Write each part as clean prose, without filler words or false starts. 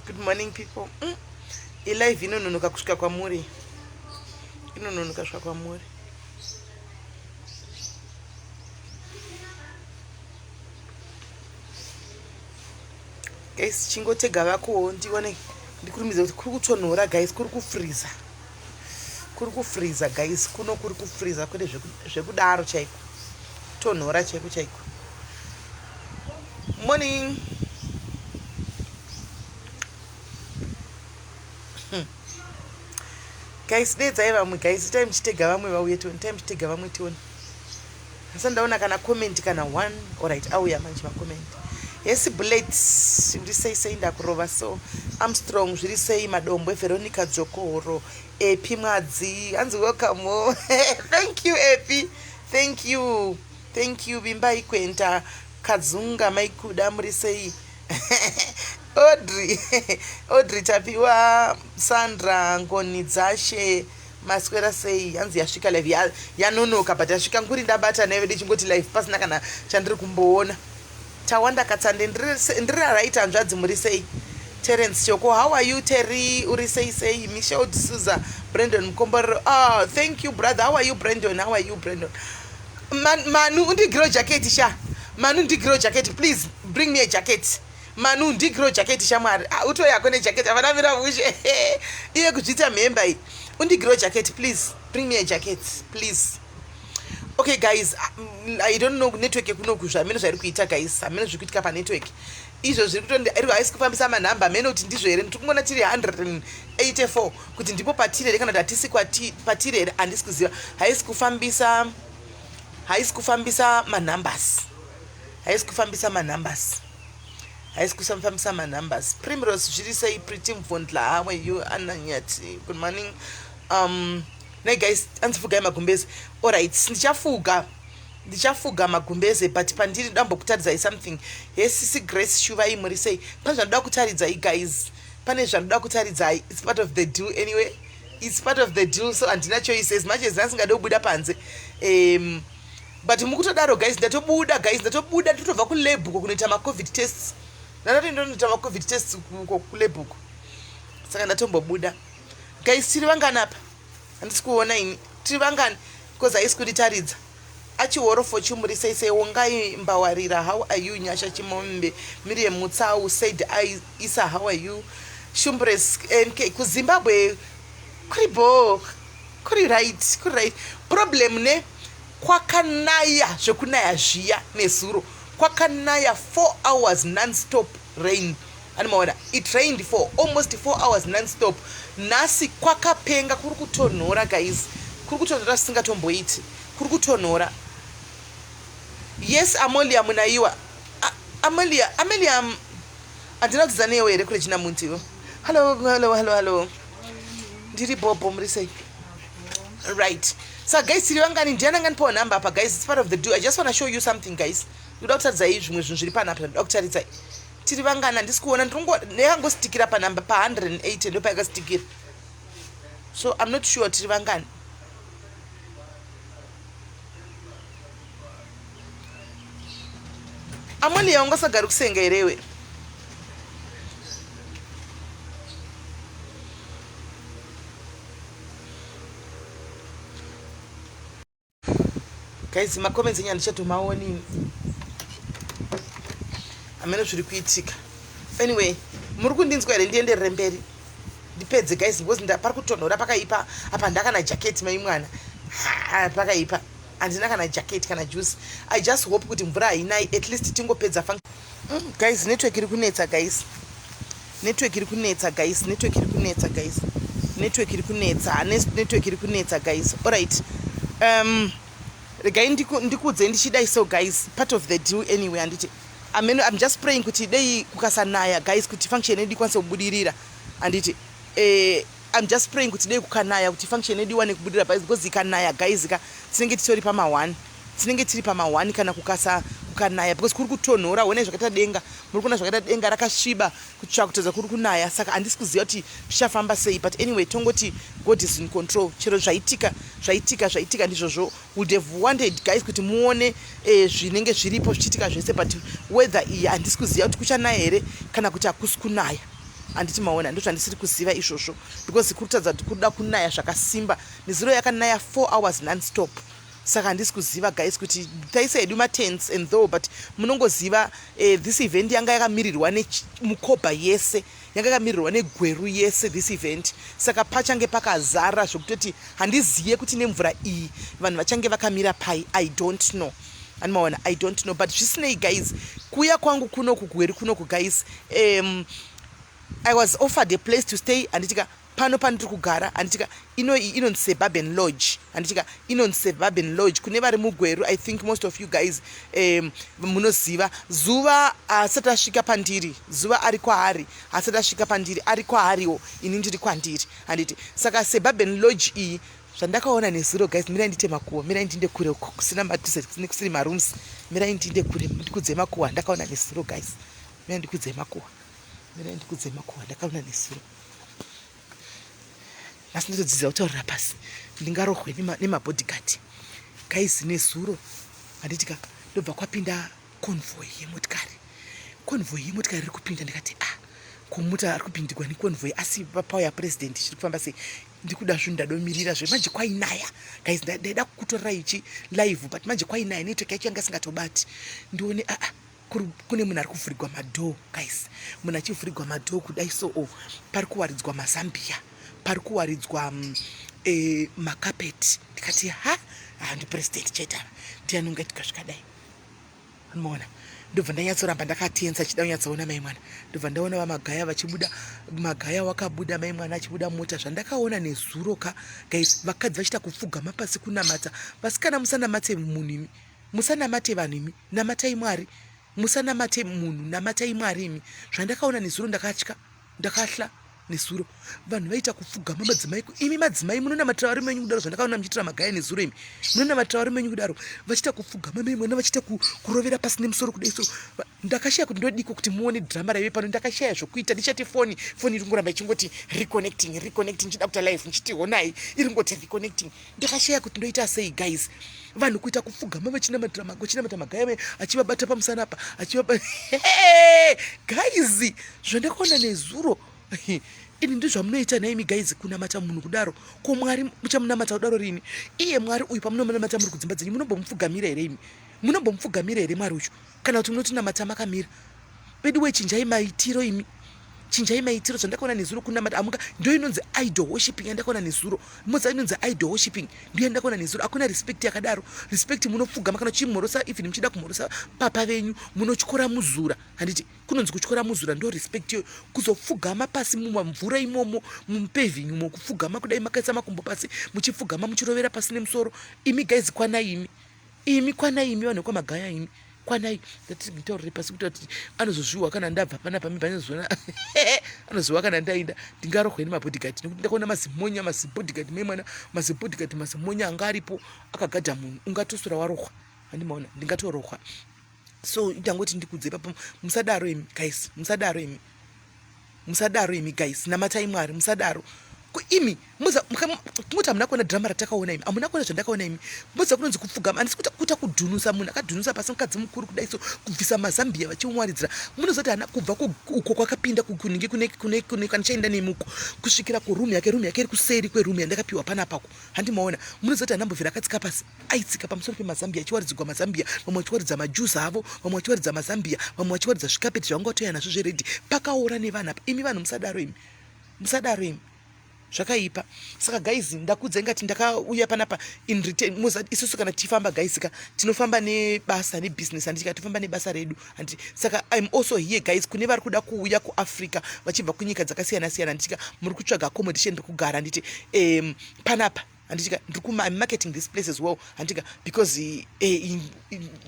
Good morning people. Ilive inononoka kusvika kwamuri. Inononoka kusvika kwamuri. Guys, chingotega vakowo ndione ndikurumidze kuti kuri kutonhora guys, kuri kufreezer. Kuri kufreezer guys, kuno kuri kufreezer kwete zvekudaro chaiko. Tonhora chaiko chaiko. Morning. Guys, dedzai vamwe guys, itai muchitega vamwe vauye tione, itai muchitega vamwe tione. Asi ndaona kana comment kana one. Alright, auya manje macomment. Yes, bullet. Uri sei sei ndakurova so. Armstrong zviri sei madombo Veronica Dzokoro. Epi Mwadzi. Hanzi welcome. Oh. Thank you Epi. Thank you. Thank you Vimbai Kwenta. Kadzunga Maikuda muri sei? Audrey. Audrey Tapiwa Sandra Ngoni Dzashe. Maswera sei? Hanzi yasvika live yanonoka but yasvika nguri ndabata naive ndichingoti live pasina kana chandiri kumboona. Tawanda Katsande ndiri right hanzvadzi muri sei? Terence Choko how are you Terry uri sei sei? Michelle D'Souza Brandon Mukomborero oh thank you brother how are you Brandon how are you Brandon? Man, Manu undigiro jacket sha. Manu ndigiro jacket please bring me a jacket. Manu ndigiro jacket shamwari. Ah, utoyako nejacket havana mira mushe. Iye kuzviita mhemba iyi. Undigiro jacket please bring me a jacket please. Okay guys, I don't know network yekunoku zvamene zvairi kuita guys. Hameno zviri kuitika pa network. Izvo zviri kutondi iri haisi kufambisa manhamba hameno kuti ndizvo here. Ndiri kungoona tiri 184 kuti ndipo patiri here kana kuti hatisi patiri here handisi kuziva. Haisi kufambisa haisi kufambisa manumbers. Haisi kufambisa manumbers. Haisi kufambisa manumbers. Primrose zviri sei Pretty Mvundla how are you Anna Nyati good morning. Nei guys anzi fugai magumbeze. Alright ndichafuga. Ndichafuga magumbeze but pandiri ndambokutaridzai something. Hey sisi Grace Shuvai muri sei? Pane zvandoda kutaridzai guys. Pane zvandoda kutaridzai. It's part of the deal anyway. It's part of the deal so handina choice as much as ndasingade kubuda panze. But mukutodaro guys ndatobuda guys ndatobuda ndotobva kulab uko kunoita macovid tests. Ndandati ndonoita macovid tests uko kulab uko. Saka ndatombobuda. Guys tiri vangani apa? Handisi kuona ini. Tiri vangani? Because haisi kunditaridza. Achihoro Fortune muri sei sei Wongai Mbawarira how are you Nyasha Chimombe Miriam Mutsau said I Isa how are you Shumbres MK kuZimbabwe kuri bho kuri right kuri right problem ne kwakanaya zvekunaya zviya nezuro kwakanaya 4 hours non-stop rain animaona it rained for almost 4 hours non-stop nhasi kwakapenga kuri kutonhora guys kuri kutonhora zvisingatomboiti kuri kutonhora yes amolia munaiwa amelia amelia handina kudzidza newe here kuregina muntiwo hello hello hello hello ndiri bhobho muri sei right so guys tiri vangani ndiani angandipawo number apa guys it's part of the do I just want to show you something guys ndikuda kutaridzai zvimwe zvinhu zviri panapa ndikuda kutaridzai tiri vangani handisi kuona ndakangostikira panumber pa180 ndopayakastikira so I'm not sure tiri vangani Amolia ungasagari kusenga here iwe? Guys, macomments enyu handichatomaoni. Hameno zviri kuitika. Anyway, muri kundinzwa here ndienderere mberi? Ndipedze guys because pari kutonhora pakaipa apa ndakana jacket mai mwana. Ha, pakaipa. Handina kana jacket kana juice. I just hope kuti mvura hainai at least tingopedza function. Guys, network iri kunetsa guys. Network iri kunetsa guys. Network iri kunetsa guys. Network iri kunetsa. Network iri kunetsa guys. All right. Regai ndikudze ndichidai so guys, part of the deal anyway handiti. Amen, I'm just praying kuti dei kukasanaya guys kuti function yedu ikwanise kubudirira. Handiti. I'm just praying kuti dei kukanaya kuti function yedu iwane kubudirira because ikanaya guys ka tinenge titori pama 1. Tinenge tiri pama 1 kana kukasa kukanaya because kuri kutonhora honai zvakaita denga muri kuona zvakaita denga rakasviba kutsva kutadza kuri kunaya saka handisi kuziva kuti zvichafamba sei but anyway tongoti God is in control chero zvaitika zvaitika zvaitika ndizvozvo would have wanted guys kuti muone zvinenge zviripo zvichiitika zvese but weather iyi handisi kuziva kuti kuchanaya here kana kuti hakusi kunaya. Handiti maona? Ndozvandisiri kuziva izvozvo, because kurikutaridza kuti kuda kunaya zvakasimba. Nezuro yakanaya 4 hours nonstop, saka handisi kuziva, guys, kuti taisa hedu matents and though, but munongoziva this event yanga yakamirirwa neMkoba yese, yanga yakamirirwa neGweru yese, this event. Saka pachange pakazara zvekutoti handiziye kuti nemvura iyi vanhu vachange vakamira pai. I don't know, animaona? I don't know, but zvisinei, guys, kuuya kwangu kunoku Gweru kunoku, guys, I was offered a place to stay, handitika? Pano pandiri kugara, handitika, ino inonzi Suburban Lodge, handitika? Inonzi Suburban Lodge. Kune vari muGweru, I think most of you guys munoziva. Zuva asati asvika pandiri, zuva ari kwaari, asati asvika pandiri, ari kwaariwo, ini ndiri kwandiri, handiti? Saka Suburban Lodge iyi, zvandakaona nezuro, guys, mirai ndite makuhwa, mirai ndinde kure uko kusina madhuze, kusiri marooms. Mirai ndinde kure ndikudze makuhwa ndakaona nezuro, guys. Mirai ndikudze makuhwa, mirai ndikudze makuhwa ndakaona nezuro. Nhasi nditodzidza kutaurira pasi, ndingarohwe nemabodyguard. Guys, nezuro, handitika, ndobva kwapinda convoy yemotikari. Convoy yemotikari iri kupinda, ndikati, "Ah, komota ari kupindirwa neconvoy, asi pauya president, zviri kufamba sei?" Ndikuda zvinhu, ndadomirira zve. Manje kwainaya, guys. Ndaida kukutorerai ichi live, but manje kwainaya, network yacho yanga isingatobati. Ndione, aa, ah, kune munhu ari kuvhurigwa madoor, guys. Munhu achivhurigwa madoor kudai so, o pari kuwaridzwa mazambia, pari kuwaridzwa makapeti. Ndikati, "Ha, handi president chete ava, ndiani ungaitika zvikadai?" Anomaona? Ndobva ndanyatsoramba ndakatensa chida kunyatsoona mai mwana. Ndobva ndaona vaMagaya vachibuda. Magaya wakabuda, mai mwana achibuda mota. Zvandakaona nezuro ka, guys, vakadzi vachiita kupfugama pasi kunamata. Vasikana, musanamate munhu imi, musanamate vanhu imi, namatai Mwari. Musanamate munhu, namatai Mwari imi. Zvandakaona nezuro, ndakatya, ndakahla nezuro. Vanhu vaita kupfugama, madzimai. Imi madzimai, munonamatira varume venyu kudaro? Zvandakaona muchiitira Magaya nezuro, imi munonamatira varume venyu kudaro? Vachiita kupfugama, mai mwana, vachiita kurovera pasi nemusoro kudai so. Ndakashaya kuti ndodiko kuti muone drama raive pano. Ndakashaya zvokuita. Ndichati foni, foni iri kungoramba ichingoti reconnecting, reconnecting. Nchida kuita live, nchiti honai, iri ngoti reconnecting. Ndakashaya kuti ndoita sei, guys. Vanhu kuita kupfugama vachinamata Magaya, achivabata pamusana apa, achivaba. Guys, zvandakaona nezuro ini, ndizvamunoita naimi, guys, kunamata munhu kudaro? Ko Mwari muchamunamata kudaro rini? Iye Mwari uyu pamunomunamata muri kudzimba dzenyu, munombomupfugamira here imi? Munombomupfugamira here Mwari uyu, kana kuti munotinamata makamira? Vedu wechinjai maitiro imi, chinjai maitiro. Zvandakaona nezuro, kunamata amuka, ndo inonzi idol worshiping yandakaona nezuro. Moza inonzi idol worshiping, ndo yandakaona nezuro. Hakuna respect yakadaro. Respect, munopfugama kana uchimhorosa, even muchida kumhorosa papa venyu, munotyora muzura, handiti? Kunonzi kutyora muzura, ndo respect iyoyo. Kuzopfugama pasi mumamvura imomo, mumupaving umo, kupfugama kudai makaisa makumbo pasi, muchipfugama, muchirovera pasi nemusoro. Imi guys, kwanai imi, imi kwanai imi, vanhu vekwaMagaya, imi kwanai. Ndataurire pasi kuti anozozviwa kana ndabva panapa. Mibva anozoona, anoziva kana ndaenda, ndingarohwe nemabodyguard, nekuti ndakaona mazimonya, mazibodyguard, memwana, mazibodyguard, mazimonya anga aripo akagadha munhu. Ungatosora warohwa, handimaona? Ndingatorohwa. So ndangoti ndikudze ipapo, musadaro imi, guys, musadaro imi, musadaro imi, guys. Namatai Mwari, musadaro. Imi kungoti hamuna kuona drama ratakaona imi, hamuna kuona zvandakaona imi. Moziva kunonzi kupfugama? Handisi kuita kudhunusa munhu akadhunusa pasi, mukadzi mukuru kudai so, kubvisa mazambia vachimuwaridzira. Munoziva kuti hana kubva uko kwakapinda kunenge kune kanichaenda nemuko kusvikira kuroom yake. Room yake iri kuseri kweroom yandakapiwa panapako, handimaona? Munoziva kuti hanambobvira akatsika pasi? Aitsika pamusoro pemazambia, achiwaridzirwa mazambia, vamwe vachiwaridza majuzi avo, vamwe vachiwaridza mazambia, vamwe vachiwaridza zvikapeti zvavanga vatoya nazvo zvered. Pakaora nevanhu apa. Imi vanhu, musadaro imi, musadaro imi, zvakaipa. Saka guys, ndakudza ingati ndakauya panapa in return. Moza isusu kana tichifamba, guys ka, tinofamba nebasa, nebusiness, handiti? Tifamba nebasa redu, handiti? Saka I'm also here, guys, kune vari kuda kuuya kuAfrica vachibva kunyika dzakasiyana siyana, handitika? Muri kutsvaga accommodation, pekugara, handiti? Panapa, handitika, ndiri I'm marketing this place as well, handitika? Because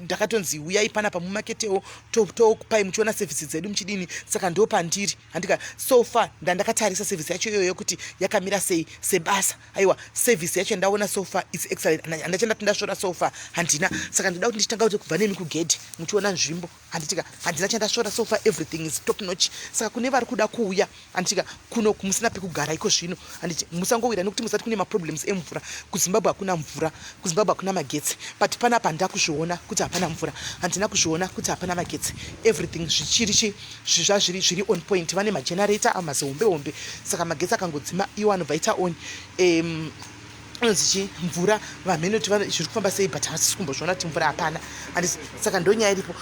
ndakatonzi uyai panapa mumaketewo, tokupai muchiona services dzedu muchidini. Saka ndo pandiri, handika? So far ndandakatarisa service yacho iyoyo kuti yakamira sei sebasa. Aiwa, service yacho yandaona so far is excellent. Handachandati ndasvora so far, handina. Saka ndoda kuti ndichitanga kuti kubva nemi kugedhi muchiona nzvimbo, handitika? Handina chandasvora so far, everything is top notch. Saka kune vari kuda kuuya, handitika, kuno musina pekugara iko zvino, handiti? Musangowira nekuti musati kune maproblems emvura. mvura. KuZimbabwe hakuna mvura, kuZimbabwe hakuna magetsi, but panapa handina kuzviona kuti hapana mvura, handina kuzviona kuti hapana magetsi. Everything zvichiri chi zvazviri zviri on point. Vane magenerator amazihombe hombe, saka magetsi akangodzima iwo anobva aita on. Inonzi chi mvura vamhene kuti zviri kufamba sei, but havasisi kumbozviona kuti mvura hapana. Handisi, saka ndonyaya iripo.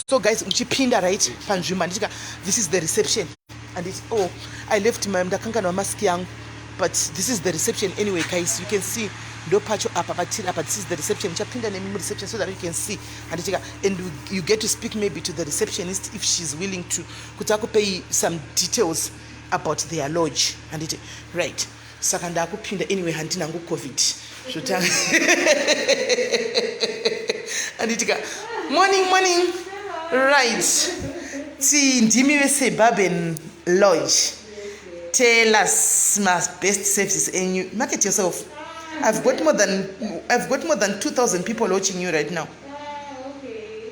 So guys, muchipinda right panzvimbo, handitika this is the reception. Anditi, oh, I left my, ndakanganwa mask yangu, but this is the reception. Anyway guys, you can see ndo pacho apa patiri apa. This is the reception. Muchapinda nemi mureception so that you can see, handitika, and you get to speak maybe to the receptionist if she's willing to kuti akupei some details about their lodge, handiti? Right, saka ndakupinda. Anyway, handina hangu COVID zvotanga, handitika? Morning, morning. Right, ti ndimi veSuburban Lodge. Tell us my best services enyu. Market yourself. I've got more than 2000 people watching you right now. Ah, okay.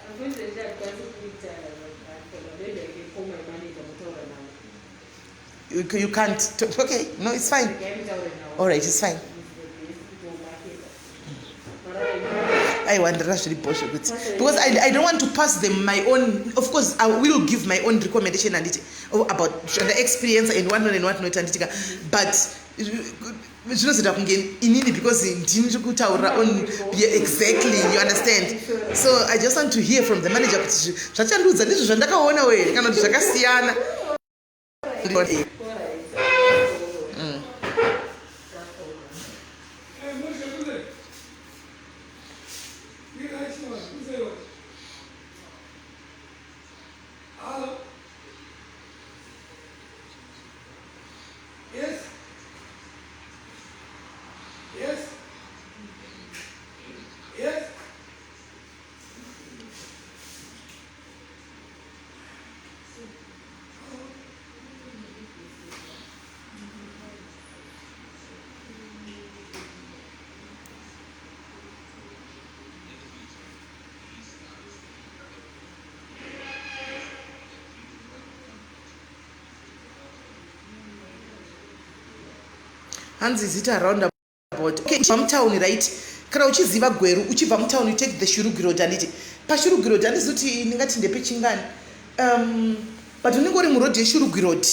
Unfortunately, handikwanisi kuita zvakakona. Maybe I can call my manager mutaura nawo. You can't okay, no, it's fine. Regai mutaure nawo. All right, it's fine. He's the best kutomarketa. Alright. Aiwa, ndira zviripo zvekuti because I don't want to pass them my own. Of course I will give my own recommendation, handiti, oh, about the experience and what not and what not, handitika, but zvinozoita kunge inini because ndini ndiri kutaurira on. Yeah, exactly, you understand? So I just want to hear from the manager kuti zvachandiudza ndizvo zvandakaona we kana kuti zvakasiyana. Alright. Hello. Yes. Yes. Yes. Hanzi zita roundabout. Okay, uchibva mutauni, right, kana uchiziva Gweru, uchibva mutauni, you take the Shurugwi Road, handiti? PaShurugwi Road, handizi kuti ndingati ndepechingani, but unenge uri muroad yeShurugwi Road,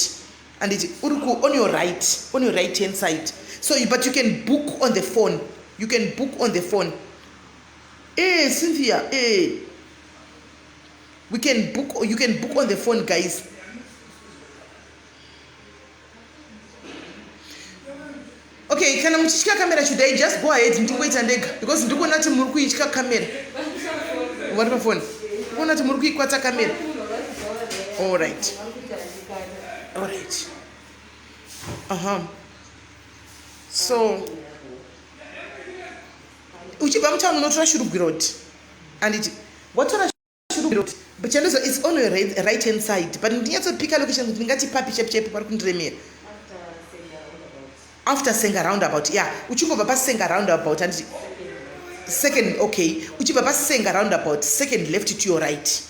handiti? Uri ku on your right, on your right hand side. So but you can book on the phone, you can book on the phone. Cynthia, we can book, you can book on the phone, guys. Okay, kana muchitya kamera, should I just go ahead ndingoita ndega? Because ndikuona kuti muri kuitya kamera. Vari pafoni, kuona kuti muri kuikwata kamera. All right, all right. Aha, so uchibva mutauni unotora Shurugwi Road, handiti? Watora Shurugwi Road, but chandozo it's on your right hand side, but ndinyatsopika location kuti ndingati papi chepi chepi pari kundiremera. After Senga roundabout. After Senga roundabout, yeah. Uchingobva paSenga roundabout, handiti, second. Okay, uchibva paSenga roundabout, second left to your right,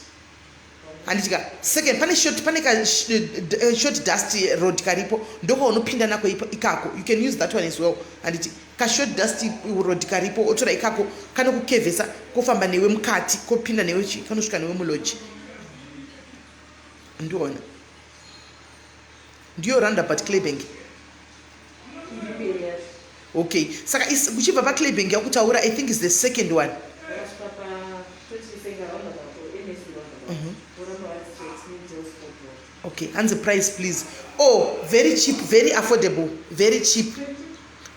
handitika? Second, pane short, pane ka short dust road karipo, ndokwaunopinda nako ikako. You can use that one as well, handiti? Kashort dust road karipo, otora ikako, kanokukevhesa kofamba newe mukati, kopinda newe chi kanosvika newe mulodge. Ndiona ndiyo roundabout, Claybank. Mberi yacho. Okay, saka uchibva paClaybank yakutaura, I think is the second one. Vakasvika pa toti Senga roundabout or MSC roundabout. Voramba vari straight neDelsport Road. Okay, hanzi price please. Oh, very cheap, very affordable, very cheap,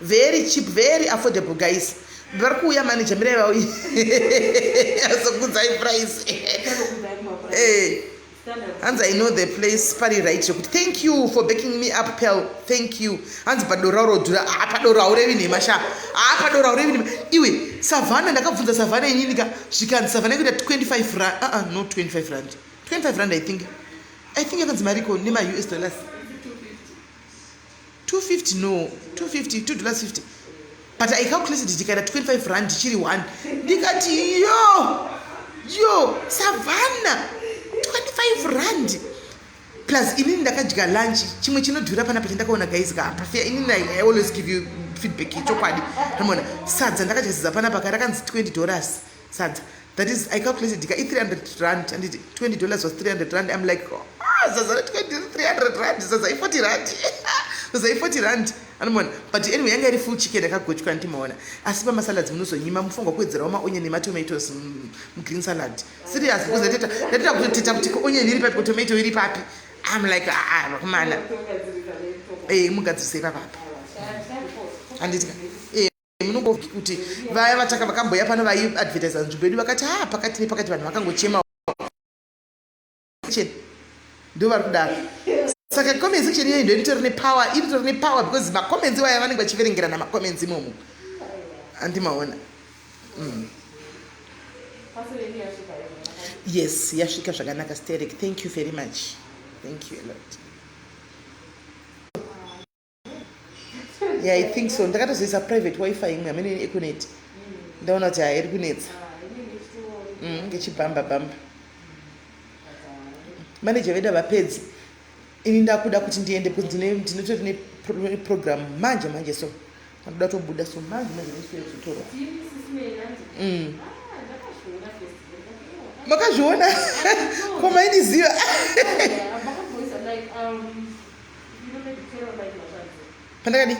very cheap, very affordable, guys. Vari kuuya manager, mirai vauye azokudzai price. Uchangokudzai kumaprice. Standard. Hanzi I know the place, pari right zvekuti. Thank you for backing me up, Pel, thank you. Hanzi padoro rodhura. Ah, padoro haurevi nhema sha. Ah, padoro haurevi nhema iwe. Savhana, ndakabvunza Savhana inini ka, zvikanzi Savhana ikuita 25 rand. No, 25 rand, 25 rand. I think yakanzi mariko nema-US dollars 250. No, 250, $2.50, but I calculated tikaita 25 rand chiri 1. Ndikati yo yo, Savhana 25 rand. Plus inini ndakadya lunch, chimwe chinodhura panapa chandakaona guys ka pafia. Inini I always give you feedback yechokwadi. Ramona sadza, ndakadya sadza panapa ka, rakanzi $20 sadza. That is, I calculated ka, i300 rand, anditi $20 was 300 rand. I'm like, ah, sadza ra20 300 rand, sadza i40 rand, sadza i40 rand, anomaona. But anyway, yanga iri full chicken yakagochwa, ndimaona. Asi pamasalads munozonyima, mufunga kuwedzerawo maonion nematomatoes mugreen salad. Serious, because ndateta kuteta kuti onion iri papi, tomato iri papi. I'm like, ah, vakomana, mugadzirise ipapapa, handitika? Munongo kuti vaya vataka vakamboya pano vaiadvertisa nzvimbo yedu vakati, ha, pakati nepakati vanhu vakangochema ndo vari kudaro. Saka comment section iyoyo ndo inotori nepower, inotori nepower, because macomments iwaya vanenge vachiverengerana macomments imomo, andimaona. Yes, yasvika zvakanaka sterek. Thank you very much, thank you a lot. Yeah, I think so. Ndakatozoisa private WiFi imwe hamene Econet, ndaona kuti hairi kunetsa ngechibhamba bhamba. Manager vedu havapedzi. Ini ndakuda kuti ndiende because ndinotori neprogram manje manje, so ndoda kutobuda. So manje manje ndikuzotorwa. Makazviona komaindiziva? Pandakadi?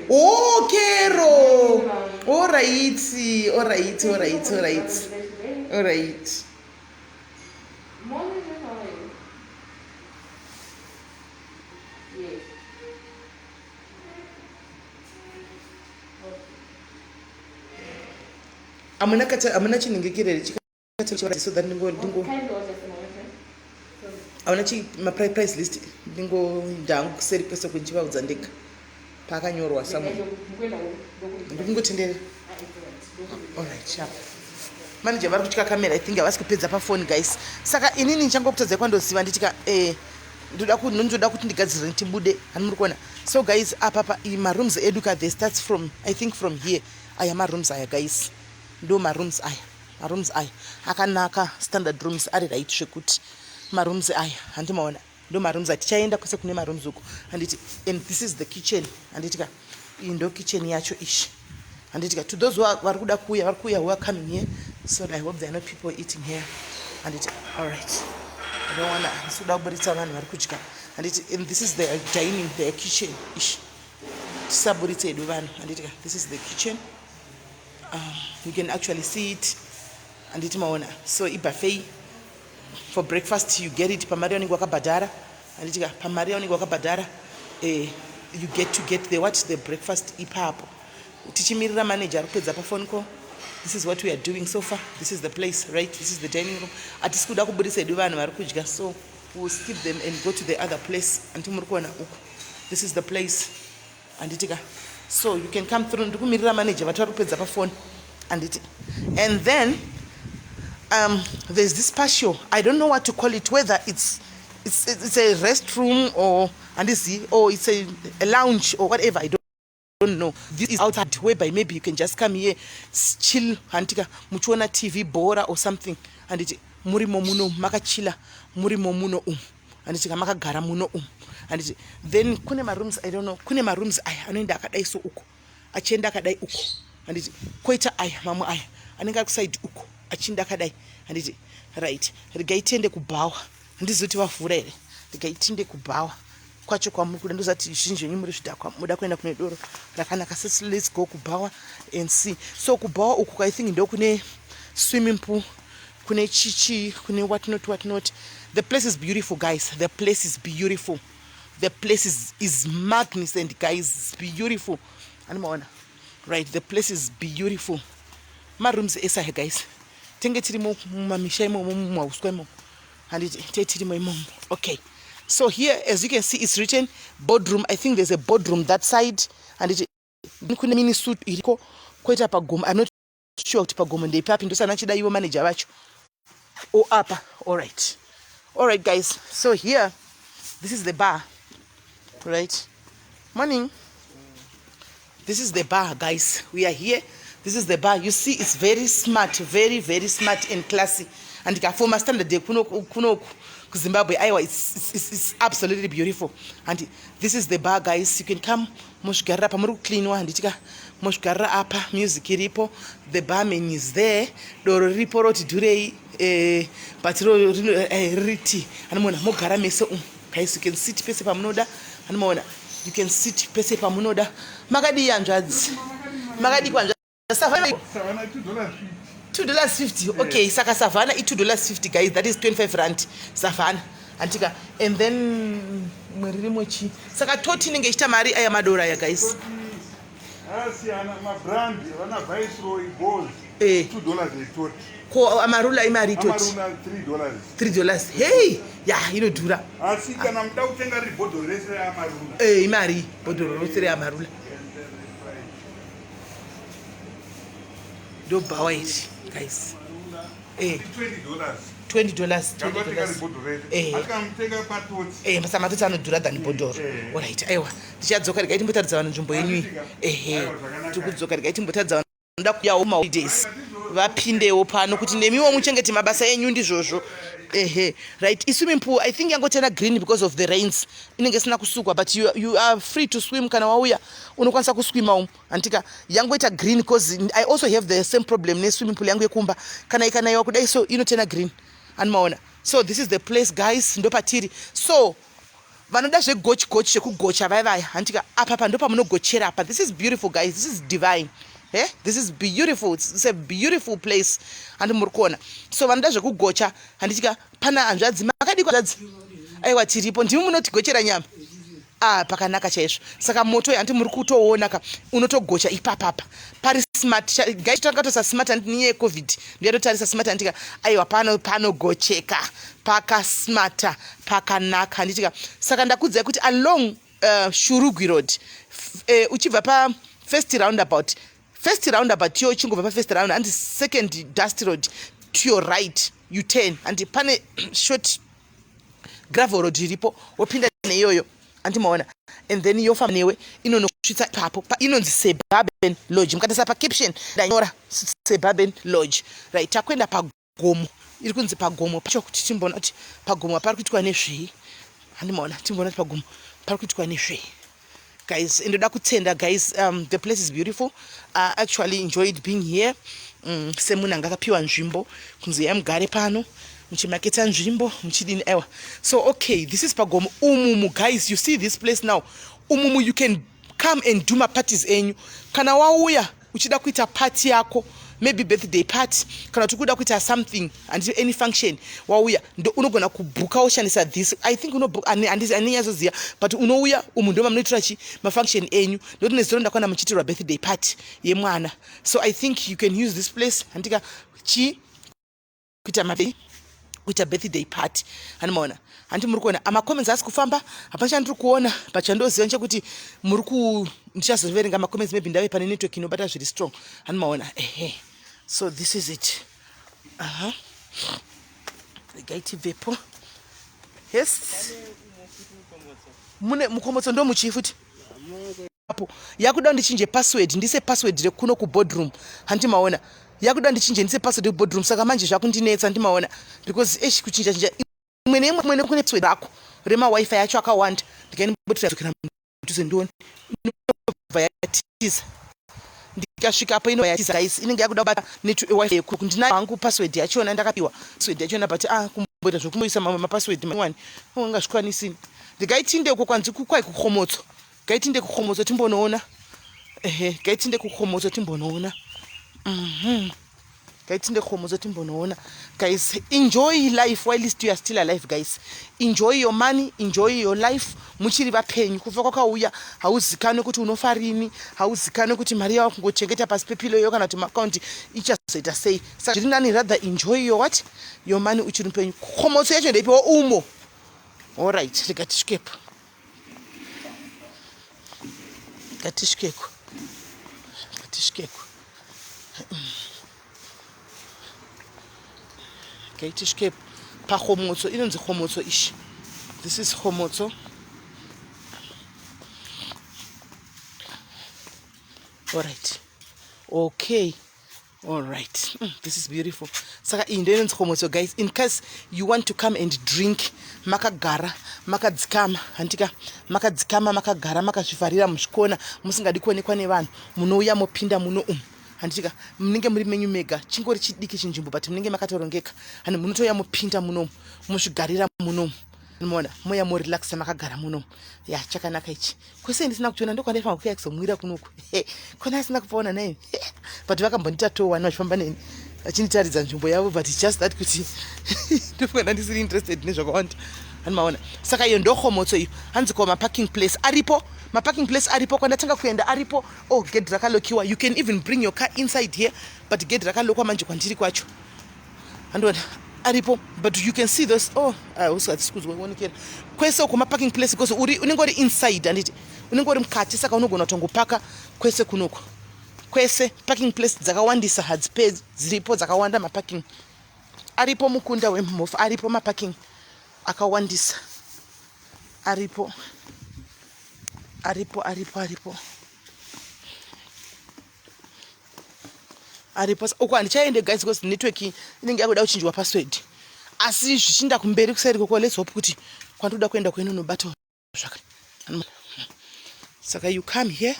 Oh, Kero. Alright, alright, alright, alright, alright. Morning, how are you? Yes. Okay. Hamuna kata, hamuna chinhingikirere chikati so that ndingo Kind of just a moment. Sorry. Hauna chi maprice list? Ndingo ndangu kuseri kwese kunchivaudza ndega paakanyorwa somewhere. Ndikungotenderera. Alright, sharp. Manager vari kutya kamera, I think havasi kupedza pafoni, guys. Saka inini ndichangokutadzai kwandoziva nditika ndoda kuti ndigadzirire tibude, hani muri kuona? So guys, apapa marooms edu ka, they starts from, I think, from here. Aya marooms aya, guys, ndo marooms aya. Marooms aya akanaka, standard rooms ari right zvekuti. Marooms aya, handimaona? Ndo marooms aya. Tichaenda kwese kune marooms uko, handiti? And this is the kitchen, handiti ka? Iyi ndo kitchen yacho ishi, handiti ka? To those who are vari kuda kuuya, vari kuuya, who are coming here. So I hope there are no people eating here, handiti? Alright, I don't wanna, handisi kuda kuburitsa vanhu vari kudya, handiti? And this is their dining, their kitchen ishi. Tisaburitse hedu vanhu, handiti ka? This is the kitchen. You can actually see it, handiti maona? So ibuffet for breakfast, you get it pamari yaunenge wakabhadhara, handiti ka? Pamari yaunenge wakabhadhara, you get to get the what, the breakfast ipapo. Tichimirira manager ari kupedza paphone call, this is what we are doing so far. This is the place, right? This is the dining room. Hatisi kuda kubudisa hedu vanhu vari kudya, so we will skip them and go to the other place. Handiti muri kuona uku? This is the place, handiti ka? So you can come through. Ndikumirira manager vati vari kupedza pafoni, handiti? And then there's this patio. I don't know what to call it, whether it's a restroom or handizivi, or it's a lounge or whatever, I don't know. This is outside, whereby maybe you can just come here, chill, handika, muchiona TV, bhora or something, handiti? Murimo muno makachila, murimo muno umu, handiti ka? Makagara muno umu, handiti? Then kune marooms, I don't know, kune marooms aya anoenda akadai so uko, achienda akadai uko, handiti? Koita aya mamwe aya anenge ari kusaidi uko, achienda akadai, handiti? Right, regai tiende kubhawa. Handizivi kuti vavhura here. Regai tiende kubhawa kwacho kwamuri kuda. Ndozati zhinji zvenyu muri zvidhakwa, muda kuenda kune doro rakanaka. So let's go kubhawa and see. So kubhawa uku, I think ndo kune swimming pool, kune chichi, kune what not, what not. The place is beautiful, guys. The place is beautiful. The place is magnificent, guys. It's beautiful, animaona? Right, the place is beautiful. Marooms ese aya, guys, tenge tirimo mumamisha imomo, mumauswa imomo, handiti? Te tirimo imomo. Okay, so here, as you can see, it's written boardroom. I think there's a boardroom that side, handiti? Kune mini suite iriko, koita pagomo. I'm not sure kuti pagomo ndeipapi, ndosana chida ivo manager vacho o apa. Alright, alright guys, so here, this is the bar, right? Morning. This is the bar, guys. We are here. This is the bar. You see, it's very smart, very, very smart and classy. Handika for mastandard ekunoku kuZimbabwe, aiwa, it's absolutely beautiful. Handi, this is the bar, guys. You can come mozvigarira pamuri kucleanwa, handitika? Mozvigarira apa, music iripo, the barman is there, doro riripo roti dhurei, but riti anomuona mogara mese umu. Guys, you can sit pese pamunoda. Anomaona, you can sit pese pamunoda. Makadii, hanzvadzi? Makadii kwanzvadzi? Savana? Savana $2.50. $2.50, okay. Saka Savana i$2.50, guys. That is R25 Savana, handika? And then mwe ririmo chi? Saka toti inenge ichiita mari aya madoro aya, guys? Asiyana mabrand, vana Viceroy, Gold. $2 etoti. Ko Amarula imari toti? Amarula $3. $3. Hey, ya inodhura. Asi kana muda kutenga riri bhodhoro rese reAmarula. Imari bhodhoro rose reAmarula? Ndobhawa iri, guys. $20. $20. Kabatenga $20. ribhodhoro rese. Asi kana mutenga patoti. Masamatoti anodhura than bhodhoro. Alright, aiwa, tichadzoka. Regai timbotaridza vanhu nzvimbo yenyu iyi. Ehe. Aiwa, zvakanaka. Tikudzoka. Regai timbotaridza vanhu vanoda kuuyawo maholidays vapindewo pano, kuti nemiwo muchengete mabasa enyu. Ndizvozvo, ehe. Right, iswimming pool, I think yangotena green because of the rains, inenge isina kusukwa, but you are free to swim. Kana wauya unokwanisa kuswima umu, handika? Yangoita green because I also have the same problem neswimming pool yangu yekumba. Kana ikanaiwa kudai so, inotena green, animaona? So this is the place, guys, ndopatiri. So vanoda zvegochi gochi, zvekugocha vaya vaya, handika? Apa pa ndopamunogochera apa. This is beautiful, guys. This is divine. This is beautiful. It's a beautiful place, handi muri kuona? So vanoda zvekugocha, handitika? Pana hanzvadzi. Makadikwa, hanzvadzi? Aiwa, tiripo. Ndimi munotigochera nyama? Ah, pakanaka chaizvo. Saka moto, handi muri kutoona ka, unotogocha ipapapa pari smart. Guys, takatosa smart, handi? Niye yeCovid ndiyatotarisa smart, handika? Aiwa, pano panogocheka, pakasmarta, pakanaka, handitika? Saka ndakudzai kuti along Shurugwi Road, uchibva pafirst roundabout, first roundabout iyo, uchingobva pafirst round, handi, second dust road to your right, you turn, handi? Pane short gravel road iripo, wopinda neiyoyo, andimaona? And then yofamba newe inonosvitsa ipapo inonzi Suburban Lodge. Mukatarisa pacaption ndanyora Suburban Lodge. Right, takuenda pagomo. Iri kunzi pagomo pacho, kuti timboona kuti pagomo pari kuitwa nezvei, handimaona? Timboona kuti pagomo pari kuitwa nezvei, guys. Ndoda kutenda, guys. The place is beautiful. I actually enjoyed being here. Semunhu anga akapiwa nzvimbo kunzi yamugare pano muchimaketa nzvimbo muchidini, aiwa. So okay, this is pagomo umumu, guys. You see this place now, umumu you can come and do maparties enyu. Kana wauya uchida kuita party yako, maybe birthday party, kana kuti kuda kuita something, handi, any function, wauya unogona kubhuka woshandisa this. I think handinyazoziva, but unouya umu ndo mamunoitira chi mafunction enyu, ndokuti nezuro ndakwana muchiitirwa birthday party yemwana. So I think you can use this place, handika, chi kuita birthday party, handimaona? Handi muri kuona amacomments asi kufamba, hapana chandiri kuona, but chandoziva nchekuti muri ku ndichazoverenga macomments maybe ndave pane network inobata zviri strong, handimaona? Ehe, so this is it. Aha, regai tibvepo. Yes, mune mukomotso, ndo muchii futi apo. Yakuda ndichinje password, ndise password rekuno kuboardroom, handimaona? Yakuda ndichinje, ndise password yekuboardroom. Saka manje zvakundinetsa, ndimaona? Because esh, kuchinja chinja imwe neimwe imwe kune password rako remawifi yacho akawanda. Ndikainbodzokera mudhuze ndione, inobva yatiza. Ndikasvika apo inobva yatiza, guys. Inenge yakuda kubata wifi yekuku. Ndinayo hangu password yachona, ndakapiwa password yachona, but ah, kumboita zvokumboisa mamwe mapassword mawani ungazvikwanisini. Ndikaitinde uko kwanzi kukwai kukhomotso. Gaitinde kukhomotso timbonoona. Ehe, gaitinde kukhomotso timbonoona. Gaitinde kukhomotso timbonoona. Guys, enjoy life while you are still alive. Guys, enjoy your money, enjoy your life muchiri vapenyu. Kufa kwakauya, hauzikanwi kuti unofa rini, hauzikanwi kuti mari yava kungochengeta pasi pepilo iyo kana kuti maakaunti ichazoita sei. Saka zviri nani, rather enjoy your what, your money uchiri mupenyu. Khomotso yacho ndeipiwo umo. Alright, rega tisvikepo, ngatisvikeko, ngatisvikeko, ngaitisvikepo pahomotso. Inonzi homotso ishi. This is homotso. Alright, okay. All right, this is beautiful. Saka iyi ndo inonzi Khomotso, guys. In case you want to come and drink makagara makadzikama, handika makadzikama makagara makazvivharira muzvikona musingadi kuonekwa nevanhu, munouya mopinda muno umu, handitika munenge muri menyu mega, chingori chidiki chinzvimbo, but munenge makatorongeka. Hani munotouya mopinda munomu mozvigarira munomu, moona moya morelaxa makagara munomu. Ya, chakanaka ichi. Kwese ndisina kuchiona, ndokwandaifanira kuuya kuzomwira kunoku kona asina kupaona nai, but vakambondita towani vachifamba neni vachinditaridza nzvimbo yavo, but just that kuti ndofunga ndisiri interested nezvakawanda. Hani maona, saka iyo ndoKhomotso iyo. Hanzi ko maparking place aripo? Maparking place aripo, kwandatanga kuenda aripo. Oh, gate rakalokiwa. You can even bring your car inside here, but gate rakalokwa manje kwandiri kwacho. Handiona aripo, but you can see those. Oh, hatisi kuzoonekera kwese uko maparking place, because uri unenge uri inside, handiti unenge uri mukati, saka unogona kutongopaka kwese kunoku kwese. Parking place dzakawandisa, hadzipedzi, dziripo dzakawanda. Maparking aripo, mukunda wemhofu aripo, maparking akawandisa aripo, aripo, aripo, aripo, aripo. Uko handichaende, guys, because network inenge yakuda kuchinjwa password, asi zvichinda kumberi kuseri koko. Let's hope kuti kwandoda kuenda kwenonobata zvaka. Saka you come here,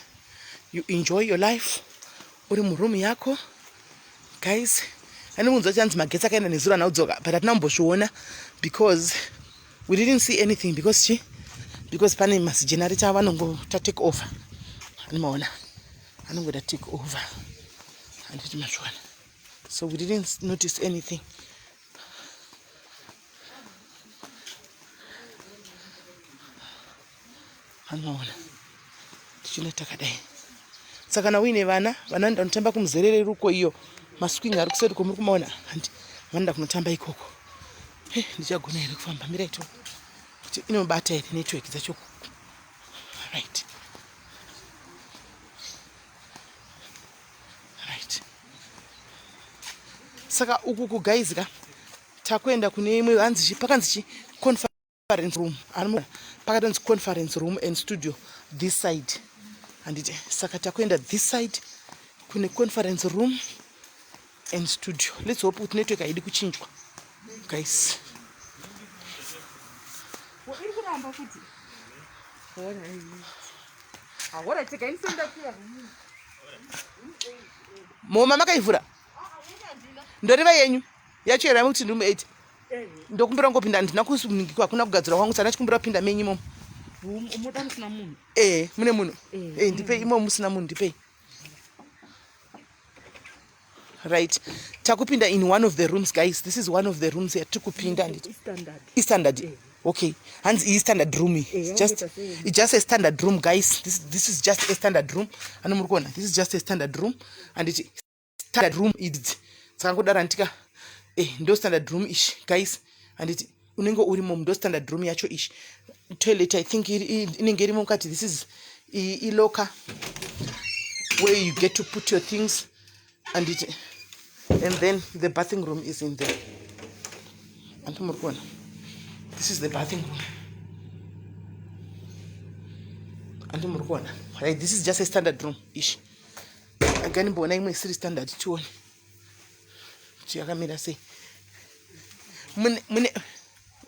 you enjoy your life uri muroom yako, guys. Ane munzwa chanzi magetsi akaenda nezuro, ana kudzoka, but hatina kumbozviona because we didn't see anything, because chi because pane mazigenerator avo anongota take over. Animaona anongoda take over, handiti mazviona? So we didn't notice anything. Anoona tichine takadai. Saka kana uine vana, vana vanoenda kunotamba kumuzerere ruko iyo, maswing ari kuseri komuri kumaona, handi vanoenda kunotamba ikoko. Ndichagona here kufamba? Mirai to kuti inobata here network dzacho. Right, saka uku kuguys ka takuenda kune imwe, hanzi chi pakanzi chi conference room, pakatonzi conference room and studio this side, handiti? Saka takuenda this side kune conference room and studio. Let's hope kuti network haidi kuchinjwa, guys. Iri kuramba futi. Alright, tikaisenda kuya. Moma makaivhura, ndoreva yenyu yacho here kuti room 8? Ndokumbira ngopinda, handina kusungikwa, hakuna kugadzirwa kwangu, sana chikumbira kupinda menyu imomo. Umuda musina munhu. Eh, mune munhu? Eh, ndipei imomo musina munhu, ndipei. Right, takupinda in one of the rooms, guys. This is one of the rooms yatiri kupinda, handiti? Standard. Istandard, okay. Hanzi iyi standard room iyi. Yangoita sei? It's just a standard room, guys. This is just a standard room. Ano muri kuona, this is just a standard room, handiti? Standard room idzi dzakangodaro, handitika? Ndo standard room ishi, guys, handiti? Unenge urimo, ndo standard room yacho ishi. Toilet, I think inenge irimo mukati. This is ilocker where you get to put your things, anditi? And then the bathing room is in there, anti muri kuona? This is the bathing room, anti muri kuona? Right, this is just a standard room ishi. Aganimboona imwe isiri standard, tione kuti yakamira sei. Mune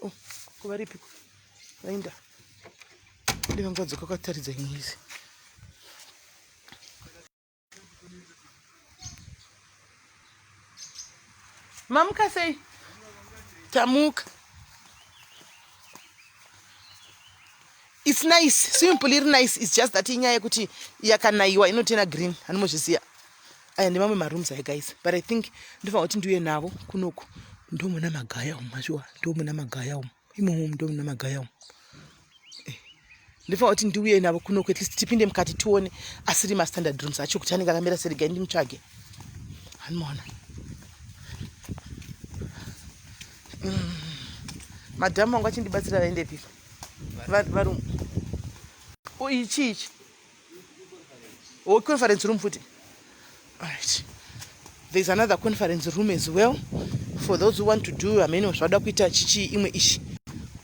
oh, kuvaripiko vaenda ndivanga kataridza imwe izi. Mamuka sei? Tamuka. It's nice, simple, iri nice. It's just that inyaya yekuti yakanayiwa inotena green, hanomozviziva. Aya ndemamwe marooms aya, guys, but I think ndofanira kuti ndiuye navo kunoku. Ndomuna magaya umu, mazviwa, ndomuna magaya umu, imomo ndomuna magaya umu. Ndofanira kuti ndiuye navo kunoku, at least tipinde mukati tione asiri mastandard rooms acho kuti anenge akamira sei. Regai ndimutsvage, hanimaona. Madhamu vangu achindibatsira vaendepiko varungu? Oh, ichi ichi, oh, conference room futi. Alright, there's another conference room as well for those who want to do hameno zvavada kuita chichi. Imwe ishi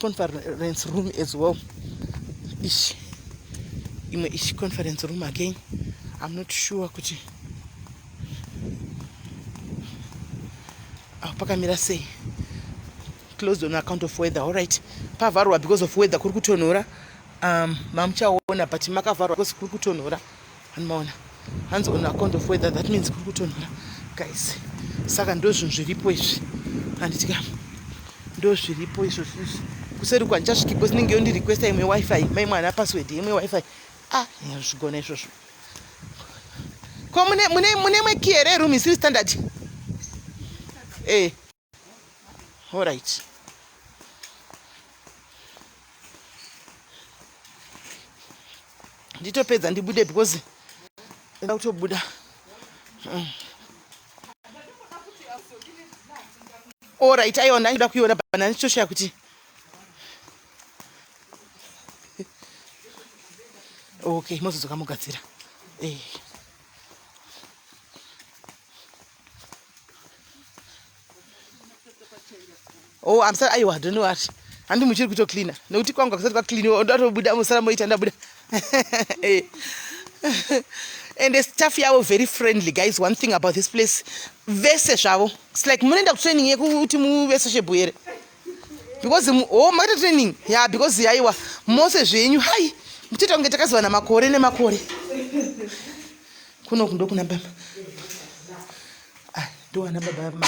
conference room as well ishi, imwe ishi conference room again. I'm not sure kuti Ah, pakamira sei? Closed on account of weather. All right. Pavharwa because of weather kuri kutonhora. Um, mamuchaona but makavharwa because kuri kutonhora. Handimaona. Hanzi on account of weather that means kuri kutonhora. Guys. Saka ndozvinhu zviripo izvi. Handiti ka. Ndozviripo izvo izvi. Kuseri kwandichasviki because inenge yondi requesta imwe wifi. Mai mwana password imwe wifi. Ah, zvigona izvozvo. Ko mune mune mune imwe key here room isiri standard? Eh. All right. Nditopedza ndibude because ndoda kutobuda. All right, aiwa ndangida kuiona but ndanditoshaya kuti okay mozodzoka mogadzira eh. Oh, I'm sorry, aiwa, don't worry. Handi muchiri kutocleaner. Nekuti kwangu akusati kwacleaniwa, ndatobuda musara moita ndabuda. Eh. And the staff yavo very friendly guys. One thing about this place, vese zvavo. It's like munoenda kutraining yekuti muve sociable here. Because oh, makaita training? Yeah, because yaiwa mose zvenyu. Hai, mutoita kunge takazivana makore nemakore. Kuno ndokuna baba. Ah, ndowana baba.